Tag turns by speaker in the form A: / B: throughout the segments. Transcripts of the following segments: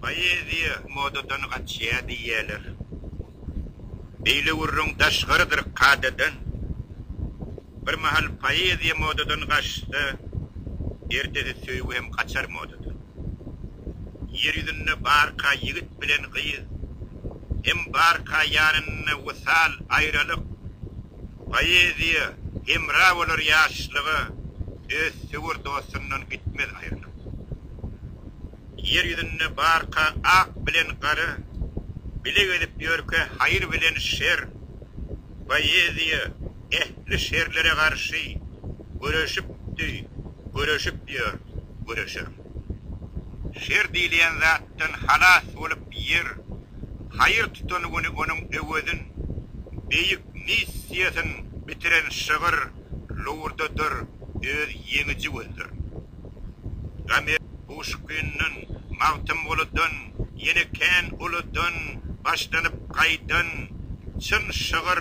A: Poeziýa modadan gaçýar diýýärler. Beýle gürrüň daşgarydyr kadadan. Bir mahal poeziýa modadan gaçsa, ertesi söýgi hem gaçar modadan. Ýer ýüzünde barka ýigit bilen gyz, hem barka ýanynda wysal, aýralyk, poeziýa hemra bolar ýaşlyga, öz söwer dostundan gitmez aýrylyp. Ýer ýüzünde barka ak bilen gara, bile gezip ýörkä haýyr bilen şer, poeziýa ähli şerlere garşy göreşipdi, göreşip ýör, göreşer. Şer diýilýän zatdan halas bolup ýer, haýyr tutan güni onuň öwezin, beýik missiýasyn bitiren şygyr lowurdadyr öz ýeňiji gözler. Gomer Puşkindan, Magtymguludan, ýene kän uludan başlanyp gaýdan çyn şygyr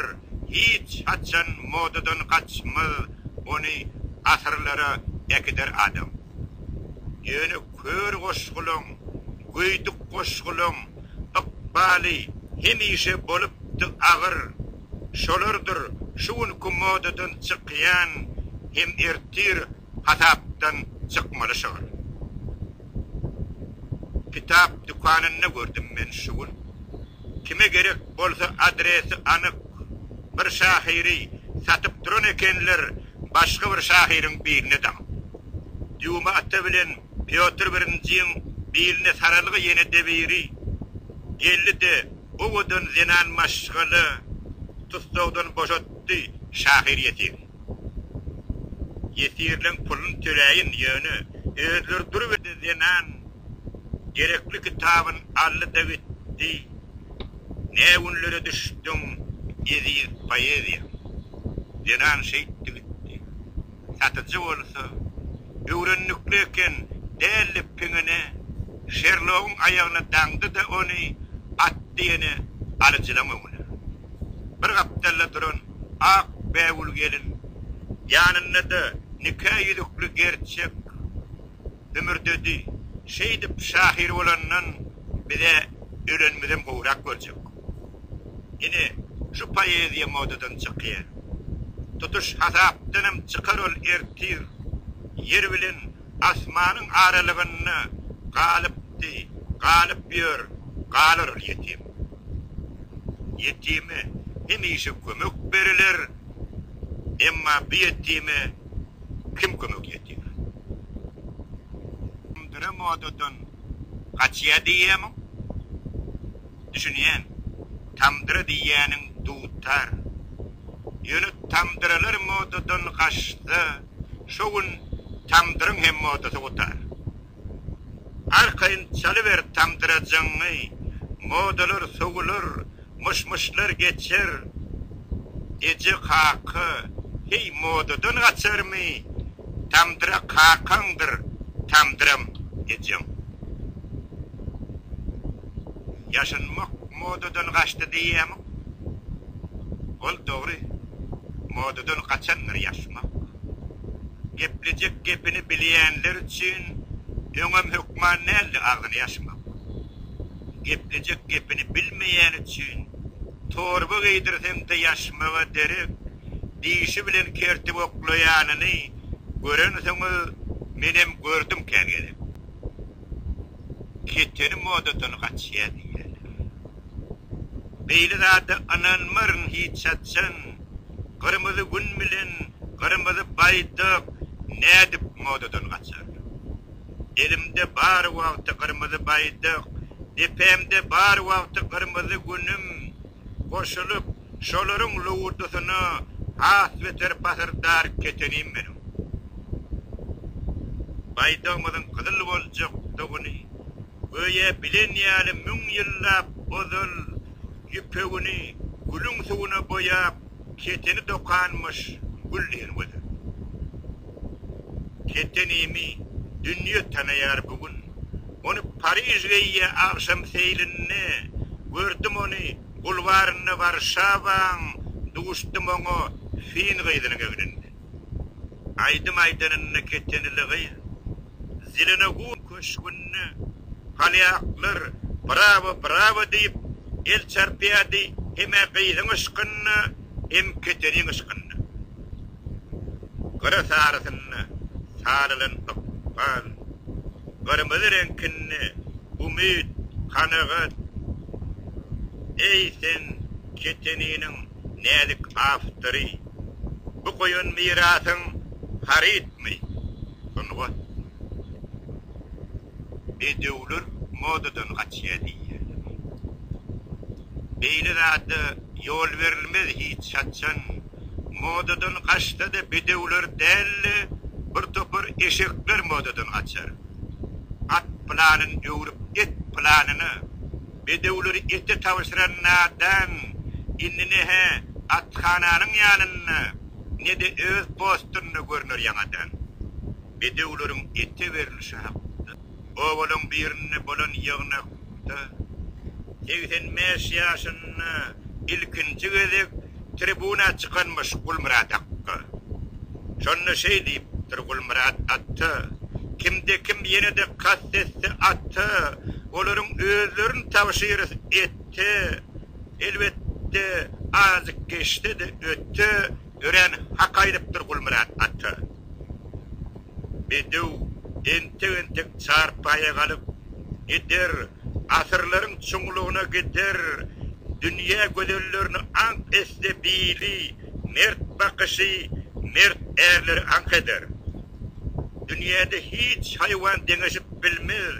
A: hiç haçan modadan gaçmaz, ony asyrlara äkider adam. Ýöne kör goşgulaň, göýdük goşgulaň ykbaly hemişe bolupdy agyr, şolardyr şu günki modadan çykýan hem ertir Hasapdan çykmaly şygyr. Kitap dükanynda gördüm men şu gün. Kime gerek bolsa adresi anyk. Bir şahyry satyp duran ekenler başga bir şahyryň biline daňyp. Dýuma ata bilen Pýotr birinjiň biline saralgy ýene-de biri geldi-de owadan zenan maşgala tussagdan boşatdy şahyr ýesir. Ýesirleň puluny töläýin, ýöne özleri duruberdi zenan gerekli kitabyn aldy-da gitdi. Nä günlere düşdüň, eziz poeziýam? Zenan şeýtdi gitdi. Satyjy bolsa, öwrendikli eken, däldi piňine, Şerlogyň aýagyna daňdy-da ony atdy ýene alyjylaň öňüne. Bir gapdalda duran ak bägül gelin, ýanynda-da nika ýüzükli gerçek hümürdedi, Şeýdip şahyr bolandan biz-ä ölenimizem gowrak görjek. Ine, şu poeziýa modadan çykýar. Tutuş hasapdanam çykar ol ertir. Ýer bilen asmanyň aralygynda galypdy, galyp ýör, galar ol ýetim. Ýetime hemişe kömek beriler, emma bu ýetime kim kömek ýetir? Tamdyra modadan gaçýa diýýämiň? Düşünýän, tamdyra diýýäniň dutar. Ýöne tamdyralar modadan gaçsa, şo gün tamdyryň hem modasy gutar. Arkaýyn çalyber tamdyrajaňy, Modalar sowular, myş-myşlar geçer. Eje, kaka, heý, modadan gaçarmy, Tamdyra kakaňdyr, tamdyram ejeň. Ýaşynmak modadan gaçdy diýýämiň? Ol dogry, modadan gaçandyr ýaşmak. Geplejek gepini bilýänler üçin öňem hökman däldi agzyny ýaşmak. Geplejek gepini bilmeýän üçin torba geýdirseň-de ýaşmaga derek dişi bilen kertip oklaýanyny görensiňiz, menem gördüm kän gezek. Keteni modadan gaçýa diýýäler. Beýle zada ynanmaryn hiç haçan, Gyrmyzy gün bilen gyrmyzy baýdak nädip modadan gaçar? Elimde bar wagty gyrmyzy baýdak, depämde bar wagty gyrmyzy günüm goşulyp, şolaryň lowurdysyna has beter pasyrdar ketenim meniň. Baýdagymyzyň gyzyl boljakdygyny göýä bilen ýaly müň ýyllap ozal ýüpegini gülüň suwuna boýap keteni dokanmyş gül diýen gözel. Ketenimi dünýe tanaýar bu gün. Ony Pariž geýýä agşam seýlinde, gördüm ony bulwarynda Warşawaň, duşdum oňa fin gyzynyň egninde. Aýdym aýdanynda ketenili gyz, Zelenogun köşgünde. Polýaklar brawo, brawo diýip, el çarpýardy hem-ä gyzyň yşkynda, hem keteniň yşkynda. Gyra sarysynda salylan ykbal, gyrmyzy reňkinde umyt, kanagat. Eý, sen keteniniň näzik awtory, bu goýan mirasyň harytmy, sungat? Bedewler modadan gaçýar diýýärler. Beýle zada ýol berilmez hiç haçan. Modadan gaçsa-da bedewler däl-de, bir topar eşekler modadan gaçar. At planyny öwrüp et planyna, bedewleri ete tabşyran nadan indi ne-hä athananyň ýanynda, ne-de öz postunda görner ýaňadan. Bedewleriň ete berlişi hakda obalaň birinde bolan ýygnakda 85 ýaşynda ilkinji gezek tribuna çykanmyş Gulmyrat akga. Şonda şeý diýipdir Gulmyrat ata, Kimde-kim ýene-de kast etse ata, olaryň özlerini tabşyrys ete, elbetde, azajyk geçse-de öte, örän hak aýdypdyr Gulmyrat ata. Bedew entek-entek çarpaýa galyp gider, asyrlaryň çuňlugyna gider, dünýä gözellerini aňk etse bili, mert bakyşy mert ärleri aňk eder. Dünýäde hiç haýwan deňeşip bilmez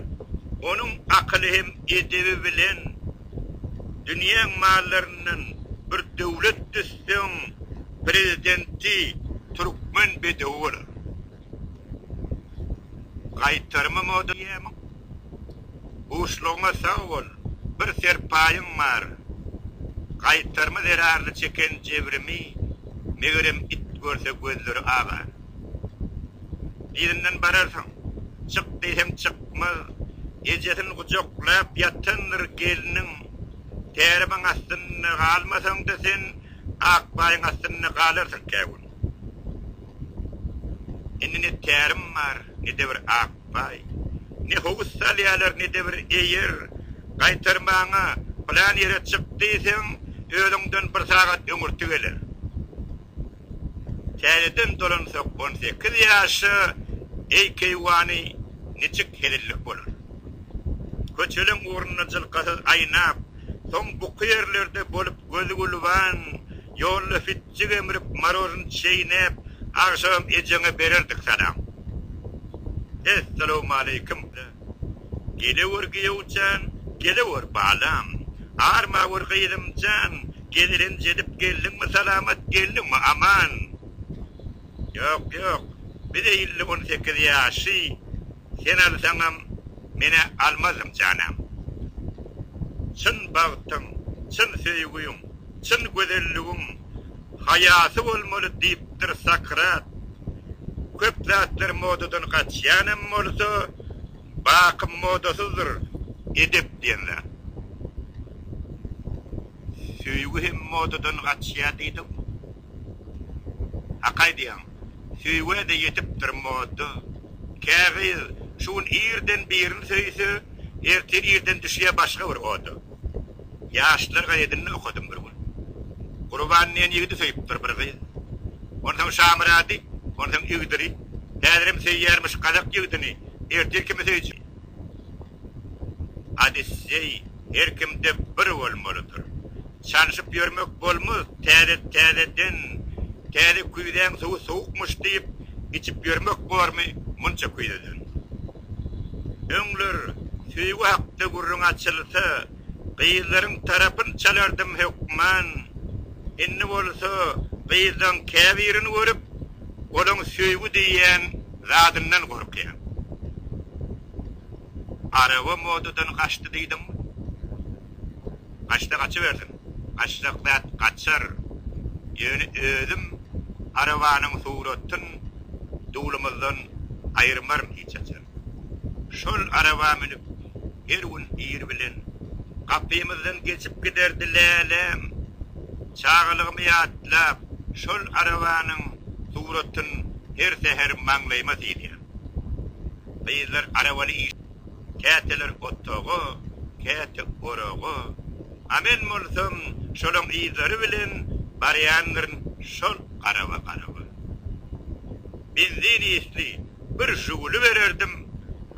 A: onuň akyly hem edebi bilen. Dünýäň mallaryndan bir döwlet düzseň, Prezidenti türkmen bedewi bolar. Gaýtarma moda diýýämiň? Buşlugyňa sag bol, bir serpaýyň bar. Gaýtarma zerarly çeken jebrimi megerem it görse gözleri agar. Yzyndan bararsyň, çyk diýsem çykmaz, ejesini gujaklap ýatandyr gelniň. Tärimiň astynda galmasaň-da sen Akbaýyň astynda galarsyň kä gün. Indi ne tärim bar, ne-de bir Akbaý. Ne howuz salýarlar, ne-de bir eýer. Gaýtarmaňa, pylan ýere çyk diýseň, özüňden bir sagat öňürti geler. Täzeden dolansak 18 ýaşa, eý keýwany, niçik hezillik bolar. Köçeleň ugrunda jylkasyz aýnap, soň buky ýerlerde bolup gözi gülban, ýolda fitji gemrip, marožny çeýnäp, agşamam ejeňe bererdik salam. Essalawmaleýkim. Gelewer giýew jan, gelewer balam. Armawur gyzym jan, gezelenç edip geldiňmi salamat, geldiňmi aman? Ýok, ýok, bize ýylda 18 ýaşy, sen alsaňam, men-ä almazdym janam. Çyn bagtyň, çyn söýgüň, çyn gözelligiň haýasy bolmaly diýipdir Sokrat. Köp zatlar modadan gaçýanam bolsa, baky modasyzdyr edep diýen zat. Söýgi hem modadan gaçýar diýdiňmi? Hak aýdýaň, söýgä-de ýetipdir moda. Kä gyz şu gün irden birini söýse, ertir irden düşýär başga bir oda. Ýaşlar gazetinde okadym bir gün. Gurban diýen ýigidi söýüpdir bir gyz. Onsoň Şamyrady, onsoň Igdiri. Häzirem söýýärmiş gazak ýigidini, ertir kimi söýjek? Odisseý her kimde bir bolmalydyr. Çalşyp ýörmek bolmaz täze täzeden, täze küýzäň suwy sowukmyş diýip içip ýörmek bormy munça küýzeden. Öňler söýgi hakda gürrüň açylsa gyzlaryň tarapyn çalardym hökman, indi bolsa gyzlaň käbirini görüp olaň söýgi diýýän zadyndan gorkýan. Araba modadan gaçdy diýdiňmi? Gaçsa gaçybersin. Gaçjak zat gaçar. Ýöne özüm arabanyň suratyn dulumyzdan aýyrmaryn hiç haçan. Şol araba münüp her gün ir bilen gapymyzdan geçip giderdi läläm. Çagalygymy ýatlap şol arabanyň suratyn her säher maňlaýyma sylýan. Gyzlar arabaly iş. Käteler otaga, käte oraga. A men bolsam şolaň yzlary bilen barýandyryn şol garaba-garaba. Benzin ysly bir Žiguli bererdim,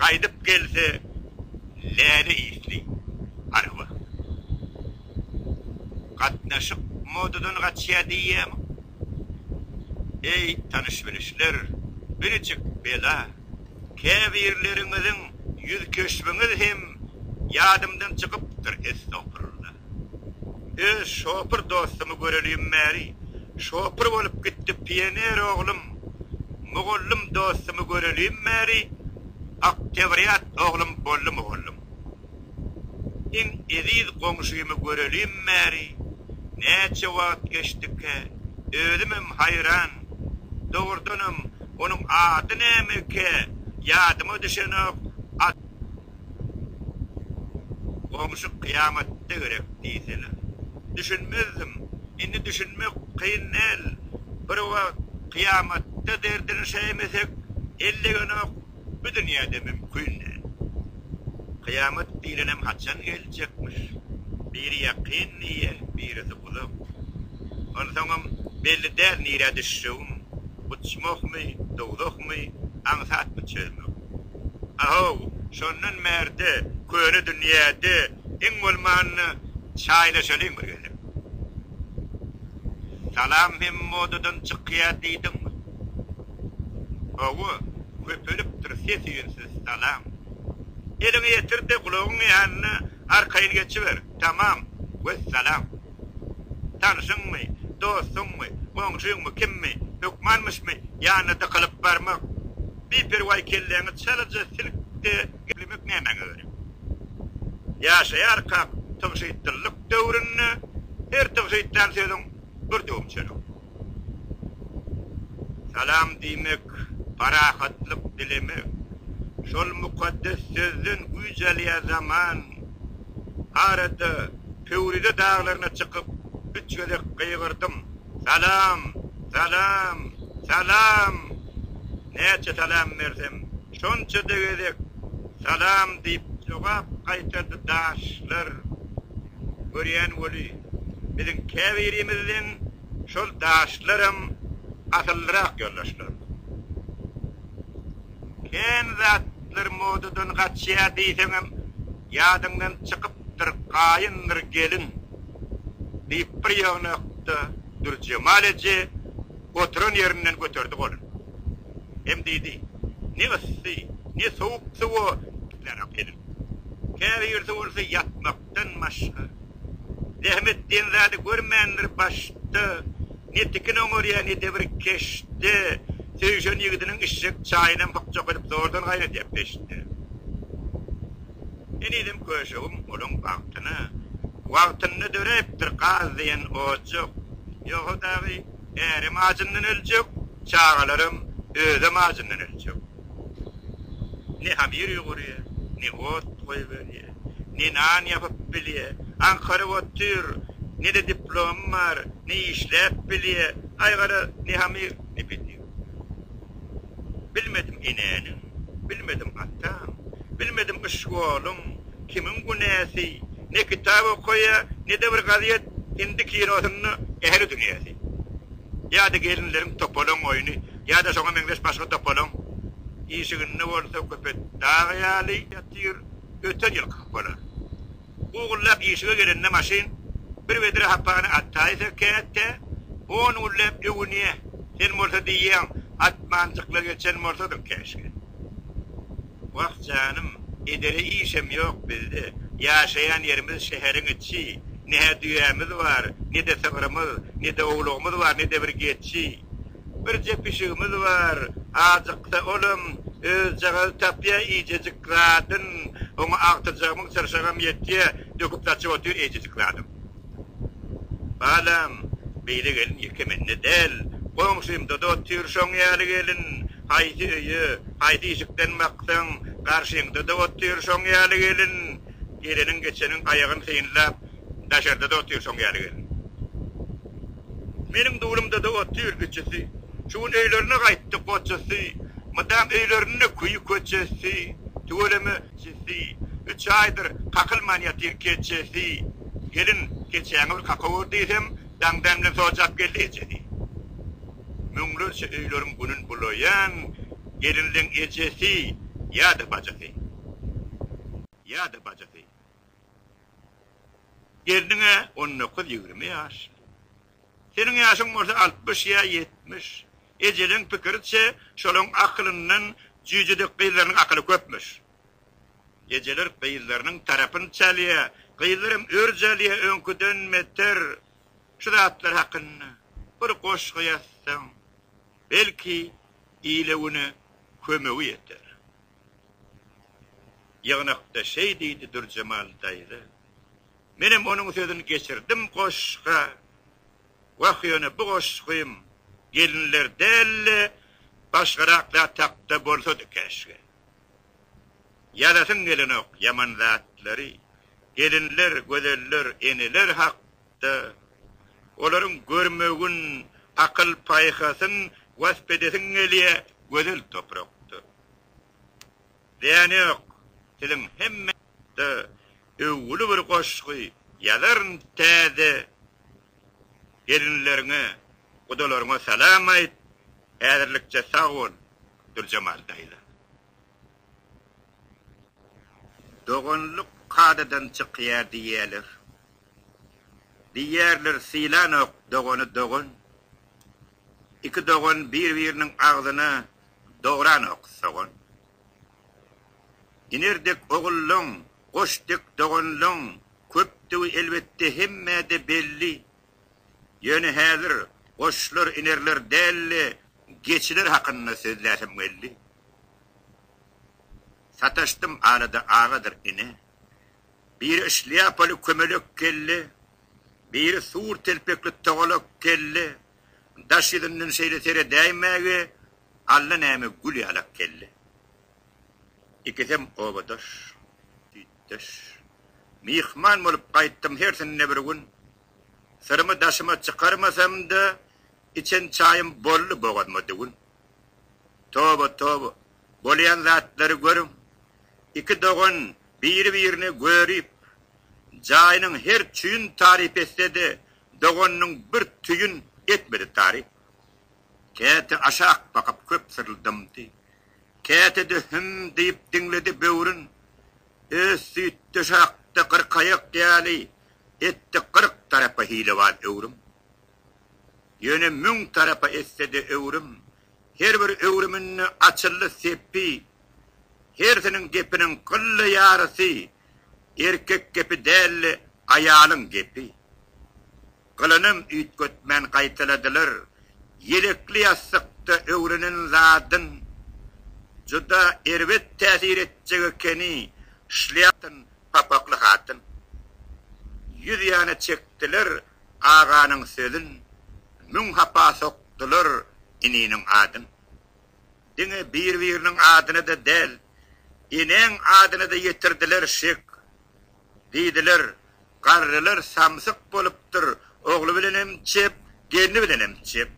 A: gaýdyp gelse läle ysly araba. Gatnaşyk modadan gaçýa diýýämiň? Eý, tanyş-bilişler, birjik bela. Käbirleriňiziň ýüz keşbiňiz hem ýadymdan çykypdyr, estagpurulla. Öz şopur dostumy görelim bäri, şopur bolup gitdi pioner oglum, mugallym dostumy görelim bäri, oktýabrýat oglum boldy mugallym. Iň eziz goňşymy görelim bäri, näçe wagt geçdikä, özümem haýran. Dogrudanam, onuň ady nämekä, ýadyma düşenok, a. Goňşy kyýamatda gerek diýseler. Düşünmezdim. Indi düşünmek kyn däl. Bir wagt kyýamatda derdini şäýmesek, ellegenok. Bu dünýäde mümkin däl. Kyýamat diýlenem haçan geljekmiş? Biri ýakyn diýýä, birisi uzak. Onsoňam belli däl nirä düşjegiň, uçmahmy, dowzahmy, aňsatmy çözmek. Ahow, şondan bärde, köne dünýäde iň bolmanda çaýlaşalyň bir gezek. Salam hem modadan çykýa diýdiňmi? Hawa, köpelipdir ses-üýnsüz salam. Eliňi ýetir-de gulagyň ýanyna arkaýyn geçiber, tamam, wessalam. Tanşyňmy, dostuňmy, goňşyňmy, kimmi, hökmanmyşmy ýanyna dykylyp barmak? Biperwaý kelläňi çalaja silk-de geplemek nämäňe gerek? Ýaşaýarkak tygşytlylyk döwründe her tygşytlan sözüň bir döwüm çörek. Salam diýmek, parahatlyk dilemek. Şol mukaddes sözden güýç alýar zaman. Arada Pöwrize daglaryna çykyp, üç gezek gygyrdym, Salam! Salam! Salam! Näçe salam bersem, şonça-da gezek Salam diýip jogap gaýtardy daşlar. Görýän weli, biziň käbirimizden şol daşlaram asyllyrak ýoldaşlar. Kän zatlar modadan gaçýar diýseňem, ýadyňdan çykypdyr gaýyndyr gelin, diýip bir ýygnakda Dürjemal eje oturan ýerinden göterdi goluny. Hem diýdi, Ne yssy, ne sowuk suwa gitmänok gelin. Käbirisi bolsa ýatmakdan başga, zähmet diýen zady görmändir başda, ne tikin oňarýar, ne-de bir keşde, söýüşen ýigidiniň içjek çaýynam hyk-çok edip zordan gaýnadýar peçde. Henizem köşegim olaň bagtyna, wagtynda döräpdir gaz diýen ojak, ýogsa dagy ärem ajyndan öljek, çagalaram, özem ajyndan öljek. Ne hamyr ýugurýar, ne ot goýberýär, ne nan ýapyp bilýär, aňkaryp otyr, ne-de diplomy bar, ne işläp bilýär, aý gara, ne hamyr, ne petir. Bilmedim enäniň, bilmedim ataň, bilmedim yşgoluň kimiň günäsi, ne kitap okaýar, ne-de bir gazet, hindi kinosynda ähli dünýäsi. Ýa-da gelinleriň topalaň oýny, ýa-da şoňa meňzeş başga topalaň. Işiginde bolsa Köpetdag ýaly ýatyr öten ýylky hapalar. Gugullap işige gelende maşyn bir bedre hapany ataýsa käte on günläp öwünýä, sen bolsa diýýäň atmanjykla geçen bolsadyň käşgä. Wah janym, edere işem ýok bizde, ýaşaýan ýerimiz şäheriň içi, ne-hä düýämiz bar, ne-de sygrymyz, ne-de owlagymyz bar, ne-de bir geçi. Birje pişigimiz bar, ajyksa olam özjagazy tapýa iýjejik zadyn, oňa agtyjagymyň çyrşagam ýetýä, döküp-saçyp otyr eýjejik zadyn. Balam, beýle gelin ýeke mende däl, goňşymda-da otyr şoň ýaly gelin, haýsy öýe, haýsy işikden baksaň, garşyňda-da otyr şoň ýaly gelin, geleniň-geçeniň aýagyn synlap, daşarda-da otyr şoň ýaly gelin. Meniň dulumda-da otyr kiçisi, Şu gün öýlerine gaýtdy goçasy, Mydam öýlerinde küýi-köçesi. Tüweleme, jesi, üç aýdyr kakylman ýatyr keçesi. Gelin, keçäňi bir kakawur diýsem, daňdan bilen sojap geldi ejesi. Müňlerçe öýleriň günün bulaýan gelinleň ejesi ýa-da bajysy. Ýa-da bajysy. Gelniň-ä on dokuz-ýigrimi ýaşly. Seniň ýaşyň bolsa 60 ýa 70. Ejeleň pikiriçe, şolaň akylyndan jüýjedek gyzlarynyň akyly köpmüş. Ejeler gyzlarynyň tarapyny çalýa, gyzlaram örç alýa öňküden beter. Şu zatlar hakynda bir goşgy ýazsaň, belki ile-güne kömegi ýeter. Ýygnakda şeý diýdi Dürjemal daýza. Menem onuň sözüni geçirdim goşga. Wah ýöne bu goşgym gelinler däl-de başgarak zat hakda bolsady käşgä. Ýazasyň gelenok ýaman zatlary gelinler, gözeller, eneler hakda. Olaryň görmegin, akyl-paýhasyn wasp edesiň gelýä gözel toprakda. Zyýany ýok, siziň hemme Da öwgüli bir goşgy ýazaryn täze Gelinleriňe, gudalaryňa salam aýt, häzirlikçe sag bol, Dürjemal daýza. Doganlyk kadadan çykýar diýýäler. Diýýärler sylanok dogany dogan. Iki dogan bir-biriniň agzyna dogranok sogan. Iner dek ogullaň, goş dek doganlaň köpdügi elbetde hemmä-de belli. Ýöne häzir goşlar, inerler däl-de, geçiler hakynda sözläsim geldi. Sataşdym arada agadyr ine. Biri şlýapaly kömelek kelle, biri sur telpekli togalak kelle, daş ýüzünden şeýle seredäýmäge Alla näme gül ýalak kelle. Ikisem obadaş, süýtdeş. Myhman bolup gaýtdym hersinde bir gün. Syrymy daşyma çykarmasam-da, içen çaýym boldy bogazma düwün. Toba, toba, bolýan zatlary görüň. Iki dogan biri-birine görip, jaýynyň her çüýün taryp etse-de, doganynyň bir tüýün etmedi taryp. Käte aşak bakyp köp syrly dymdy. Käte-de hüm diýip diňledi böwrün. Öz süýtdeşi hakda kyrkaýak ýaly etdi 40 tarapa hilebaz öwrüm. Ýöne müň tarapa etse-de öwrüm, her bir öwrüminde açyldy sepi. Hersiniň gepiniň gylla ýarysy erkek gepi däl-de aýalyň gepi. Gylynam üýtgetmän gaýtaladylar. Ýelekli ýassykda öwrenen zadyn juda erbet täsir etjek ekeni şlýapyn papakly hatyn. Ýüz ýana çekdiler aganyň sözün, müň hapa sokdular ininiň adyn. Diňe bir-biriniň adyna-da däl, enäň adyna-da ýetirdiler şek. Diýdiler, Garrylar samsyk bolupdyr, ogly bilenem çep, gelni bilenem çep.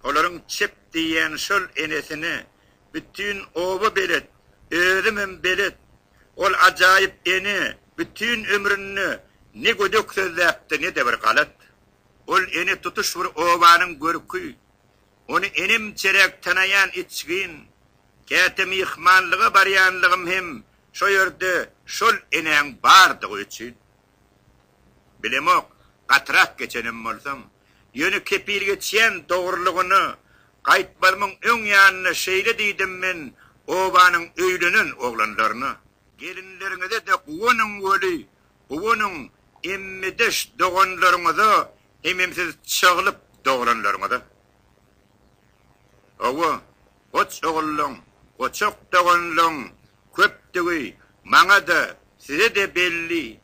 A: Olaryň çep diýýän şol enesine bütin oba belet, özümem belet. Ol ajaýyp ene bütin ömründe ne gödek sözläpdi, ne-de bir galat. Ol ene tutuş bir obanyň görki. Ony enemçeräk tanaýan içgin. Käte myhmanlyga barýanlygym hem şo ýerde şol enäň bardygy üçin. Bilemok, gatyrak geçenem bolsam, ýöne kepil geçýän dogrulygyna gaýtmazymyň öň ýanynda şeýle diýdim men obanyň öýlenen oglanlaryna. Gelinleriňize-de guwanyň weli, guwanyň emmideş doganlaryňyza hemem siz çyglyp dogranlaryňyza. Hawa, goç ogullaň, goçak doganlaň köpdügi maňa-da, size-de belli.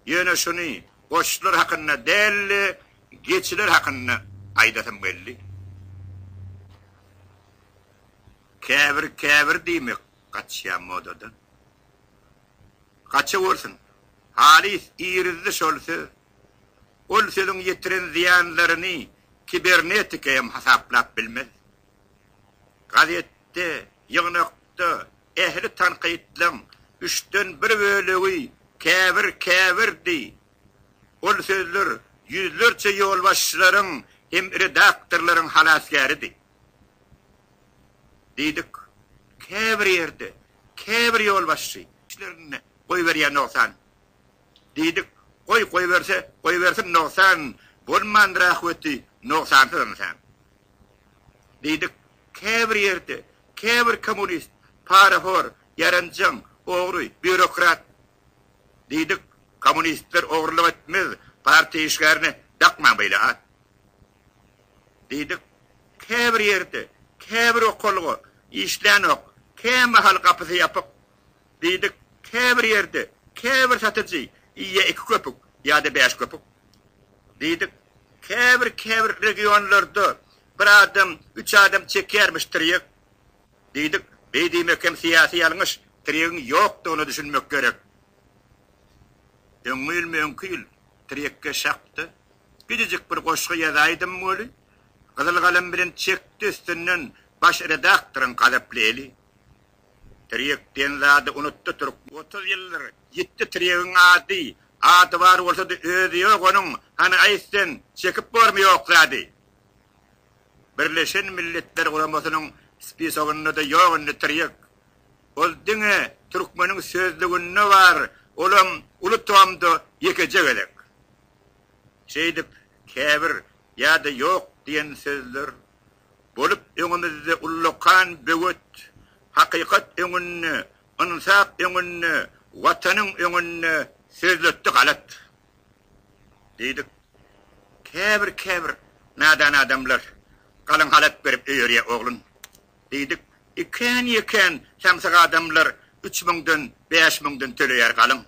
A: Ýöne şuny goçlar hakynda däl-de, geçiler hakynda aýdasym geldi. Käbir-käbir diýmek gaçýar modadan. Gaçawersin. Halys irizdi şol söz. Ol sözüň ýetiren zyýanlaryny kibernetika hem hasaplap bilmez. Gazetde, ýygnakda. ähli tankytlaň üçden bir bölegi käbir käbirdi. Ol sözler ýüzlerçe ýolbaşçylaryň hem redaktorlaryň halasgäridi. Diýdik, käbir ýerde käbir ýolbaşçy. Işlerinde goýberýär nogsan. Diýdik, goý, goýberse, goýbersin nogsan, bolmandyr ahweti nogsansyz ynsan. Diýdik, käbir ýerde käbir kommunist, parahor, ýaranjaň, ogry, býurokrat. Diýdik, kommunistler ogrulyk etmez, partiýa işgärine dakmaň beýle at. Diýdik, käbir ýerde käbir okalga işlänok, kämahal gapysy ýapyk. Diýdik, käbir ýerde käbir satyjy iýýä iki köpük ýa-da bäş köpük. Diýdik, käbir-käbir regionlarda bir adam üç adam çekýärmiş tirýek. Diýdik, beý diýmek hem syýasy ýalňyş, tirýegiň ýokdugyna düşünmek gerek. Öňňi ýylmy öňki ýyl tirýekge şakda gijijik bir goşgy ýazaýdym weli, gyzyl galam bilen çekdi üstünden baş redaktoryň gazaply eli. Tirýek diýen zady unutdy türk. 30 ýyldyr ýitdi tirýegiň ady, ady bar bolsady özi ýok onuň, hany aýt sen, çekip bormy ýok zady? Birleşen Milletler Guramasynyň spisogynda-da ýok indi tirýek. Ol diňe türkmeniň sözlüginde bar, olam uly tomda ýekeje gezek. Şeýdip käbir ýa-da ýok diýen sözler Bolup öňümizde ullakan böwet, Hakykat öňünde, ynsap öňünde, Watanyň öňünde sözletdi galat. Diýdik. Käbir-käbir nadan adamlar galyň halat berip öýerýär oglun. Diýdik. Ikän-ýekän samsyk adamlar üç müňden, bäş müňden töleýär galyň.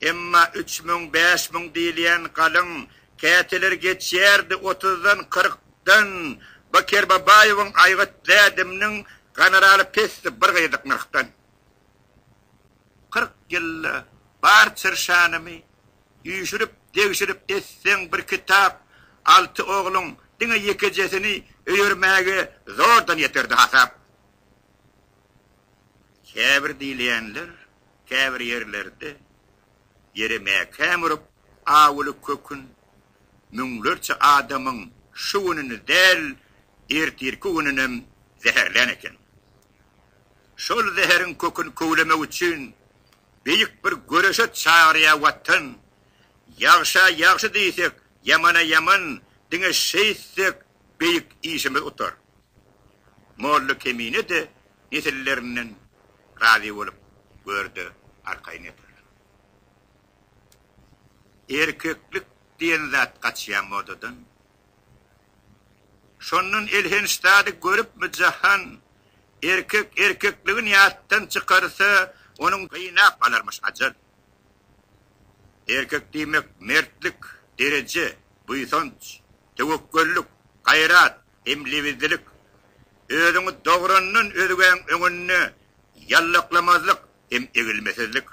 A: Emma 3000, 5000 diýilýän galyň käteler geçýärdi otuzdan, kyrkdan. Bu Kerbabaýewiň aýgyt dädeminiň gonoraly pesdi bir gyzyk nyrhdan. 40 ýylda bar çyrşanymy üýşürip, degşirip etseň bir kitap, alty ogluň diňe ýekejesini öýermäge zordan ýeterdi hasap. Käbir diýilýänler käbir ýerlerde ýere mäkäm urup awuly kökün müňlerçe adamyň şu gününi däl, ertirki gününem zäherlän eken. Şol zäheriň köküni köwlemek üçin beýik bir göreşe çagyrýar Watan. Ýagşa ýagşy diýsek, ýamana ýaman, diňe şeýtsek beýik işimiz utar. Molla Kemine-de nesillerinden razy bolup, görde arkaýyn ýatar. Erkeklik diýen zat gaçýar modadan. Şondan elhenç zady görüpmi jahan, Erkek erkekligin ýatdan çykarsa, onuň gynap alarmyş ajal. Erkek diýmek mertlik, dereje, buýsanç, töwekgellik, gaýrat hem lebizlilik. Özüňi dograndan özgäň öňünde ýallaklamazlyk hem egilmesizlik.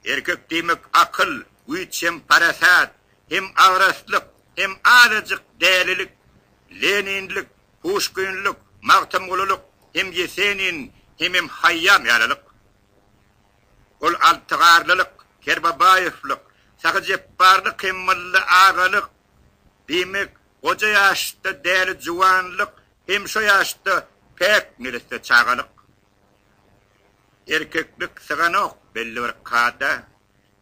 A: Erkek diýmek akyl, güýç hem parasat, hem agraslyk, hem azajyk dälilik, Leninlik, Puşkinlik, Magtymgululyk hem Ýesenin hemem Haýýam ýalylyk. Ol altygarlylyk, Kerbabaýewlik, Sahy Jepbarlyk hem Mylly agalyk, diýmek, goja ýaşda däli juwanlyk hem şo ýaşda päk neresse çagalyk. Erkeklik syganok belli bir kada,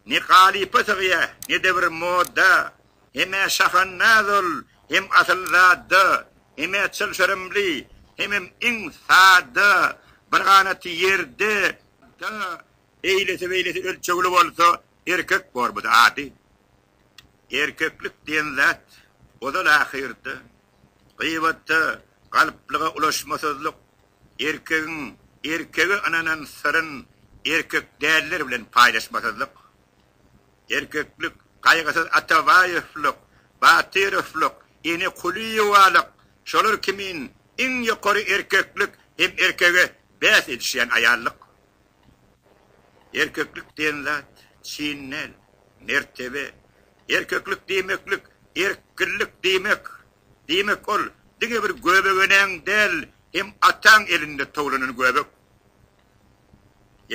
A: ne galypa sygýa, ne-de bir moda, hem-ä şahandaz ol, hem asylzada, hem-ä çylşyrymly, hemem iň sada, bir ganaty ýerde, da, eýlesi-beýlesi ölçegli bolsa, erkek bormudy ady. Erkeklik diýen zat ozal-ahyrda gybatda galplyga ulaşmasyzlyk, erkegiň erkege ynanan syryn erkek däller bilen paýlaşmasyzlyk. Erkeklik Gaýgysyz Atabaýewlik, Batyrowlyk, Ene Kulyýewalyk, şolar kimin iň ýokary erkeklik hem erkege bäs edişýän aýallyk. Erkeklik diýen zat çyn däl, mertebe. Erkeklik diýmeklik erkgillik diýmek. Diýmek ol diňe bir göbegenäň däl, Hem ataň elinde towlanan göbek.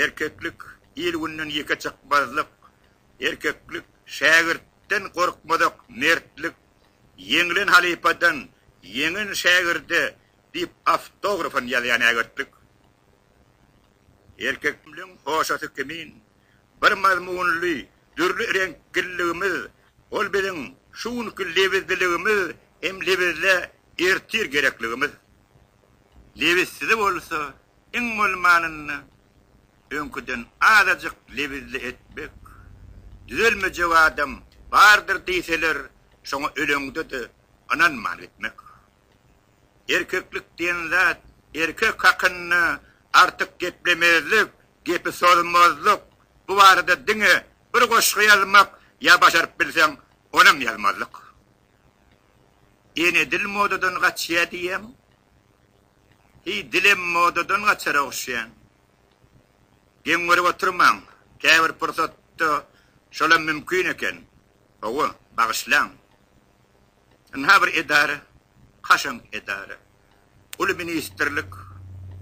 A: Erkeklik, il-günden ýeke çykmazlyk, Erkeklik, şägirtden gorkmazak mertlik, Ýeňlen halypadan, ýeňen şägirde diýip awtografyny ýazýan ägirtlik. Erkekligiň hoşasy kimin, bir mazmunly, dürli reňkliligimiz, ol biziň şu günki lebizliligimiz hem lebizlä ertir gerekligimiz. Lebizsizi bolsa, iň bolmanynda, öňküden azajyk lebizli etmek. Düzelmejek adam bardyr diýseler, şoňa öleňde-de ynanman gitmek. Erkeklik diýen zat erkek hakynda artyk geplemezlik, gepi sozmazlyk, bu barada diňe bir goşgy ýazmak ýa başaryp bilseň onam ýazmazlyk. Ene dil modadan gaçýa diýýäň? Hiý dilem modadan gaçara ogşýan. Geň görüp oturmaň, käbir pursatda şolam mümkin eken. Hawa, bagyşlaň. Ynha bir edara, kaşaň edara. Uly ministrlik,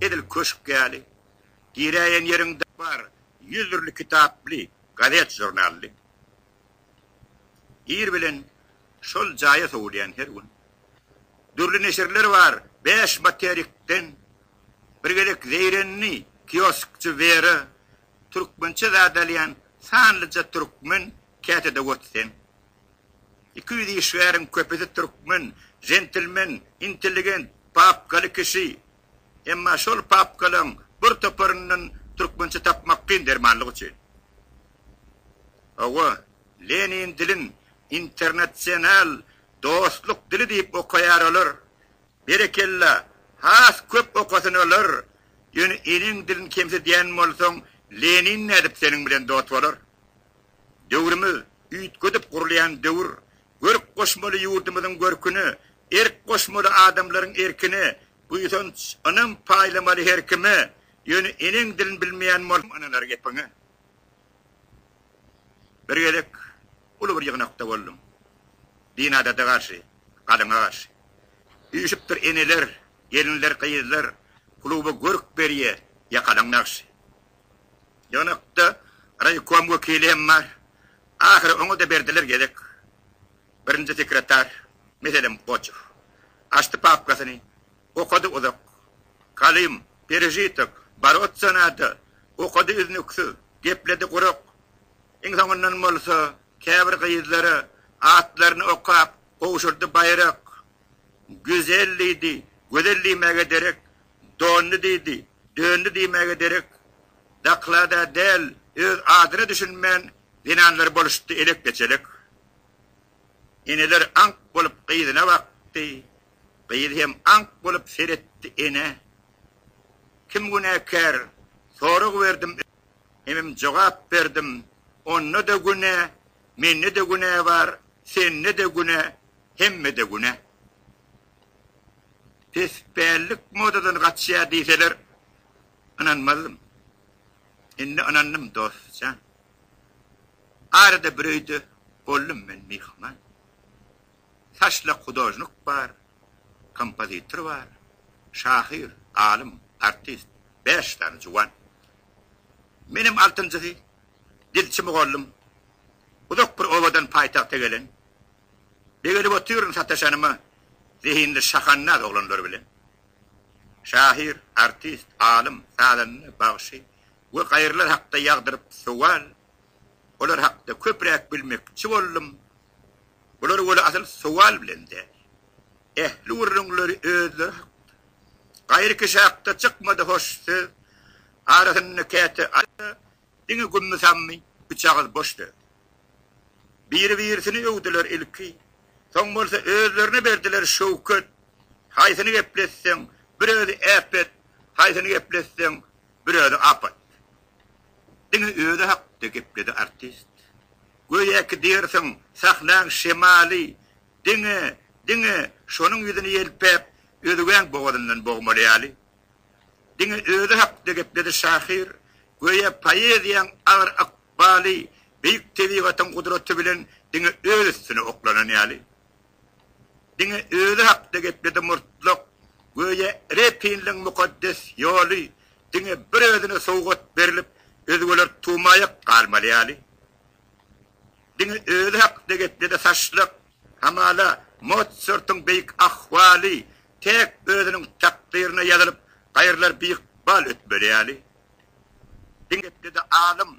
A: edil köşk ýaly. Giräýen ýeriňde bar ýüz dürli kitaply, gazet-žurnally. Ir bilen şol jaýa sowulýan her gün. Dürli neşirler bar, bäş materikden. Bir gezek zeýrendi kioskçy Wera, Türkmençe zat alýan sanlyja türkmen käte-de ot sen. 200 işgäriň köpüsi türkmen, jentlmen, intelligent, papkaly kişi. Emma şol papkalaň bir toparyndan türkmençe tapmak kyn dermanlyk üçin. Hawa, Lenin dilin internasional dostluk dili diýip okaýar olar. Berekella, has köp okasyn olar. Ýöne eneň dilini kemsidýän bolsaň, Lenin nädip seniň bilen dost bolar? Döwrümiz üýtgedip gurulýan döwür. Görk goşmaly ýurdumyzyň görküne, erk goşmaly adamlaryň erkine, buýsanç, ynam paýlamaly her kime, ýöne eneň dilini bilmeýän bolsaň ynanar gepiňe. Bir gezek uly bir ýygnakda boldum. Din-adada garşy, galyňa garşy. Üýşüpdir eneler, gelinler, gyzlar, kluba görk berýä ýakalaň nagşy. Ýygnakda raýkom wekili hem bar. Ahyry oňa-da berdiler gezek. Birinji sekretar, meselem, Goçow. Açdy papkasyny, okady uzak. Kalym, perežitok, boroться nado. Okady üznüksiz, gepledi gurak. Iň soňundan bolsa käbir gyzlara atlaryny okap, gowşurdy baýrak. Güzel diýdi, gözel diýmäge derek, Dondy diýdi, döndi diýmäge derek, Daklada däl, öz adyna düşünmän, zenanlar boluşdy elek-beçelek. Eneler aňk bolup gyzyna bakdy, gyz hem aňk bolup seretdi enä. Kim günäkär? Sorag berdim, hemem jogap berdim, Onda-da günä, mende-de günä bar, sende-de günä, hemmede günä. Pespällik modadan gaçýar diýseler, ynanmazdym. Indi ynandym, dost jan. Arada bir öýde boldum men myhman. Saçlak hudožnik bar, kompozitor bar, şahyr, alym, artist, bäş sany juwan. Menem altynjysy, dilçi mugallym. Uzak bir obadan paýtagta gelen. Begenip otyryn sataşanyma zehinli şahandaz oglanlar bilen. Şahyr, artist, alym, sazanda, bagşy we gaýrylar hakda ýagdyryp sowal, olar hakda köpräk bilmekçi boldum. Bular weli asyl sowal bilen däl. Ähli gürrüňleri özleri hakda. Gaýry kişi hakda çykmady hoş söz. Arasynda käte Diňe gümmi-sammy üç agyz boş söz. Biri-birisini öwdüler ilki, soň bolsa özlerine berdiler şöwket. Haýsyny gepletseň, bir özi äpet, haýsyny gepletseň, bir özi apat. Diňe özi hakda gepledi artist. Göýäki diýersiň, sahnaň şemaly diňe, diňe şonuň ýüzüni ýelpäp, özgäň bogazyndan bogmaly ýaly. Diňe özi hakda gepledi şahyr, göýä poeziýaň agyr ykbaly beýik tebigatyň gudraty bilen diňe öz üstüne oklanan ýaly. Diňe özi hakda gepledi murtlak. Göýä Repinliň mukaddes ýoly diňe bir özüne sowgat berlip, özgeler tumaýak galmaly ýaly. Diňe özi hakda gepledi saçlak, hamala Motsartyň beýik ahwaly täk özüniň takdyryna ýazylyp, gaýrylar biykbal ötmeli ýaly. Diňe gepledi alym,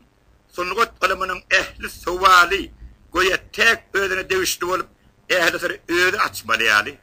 A: sungat ylymynyň ähli sowaly göýä täk özüne degişli bolup, ähli syry özi açmaly ýaly.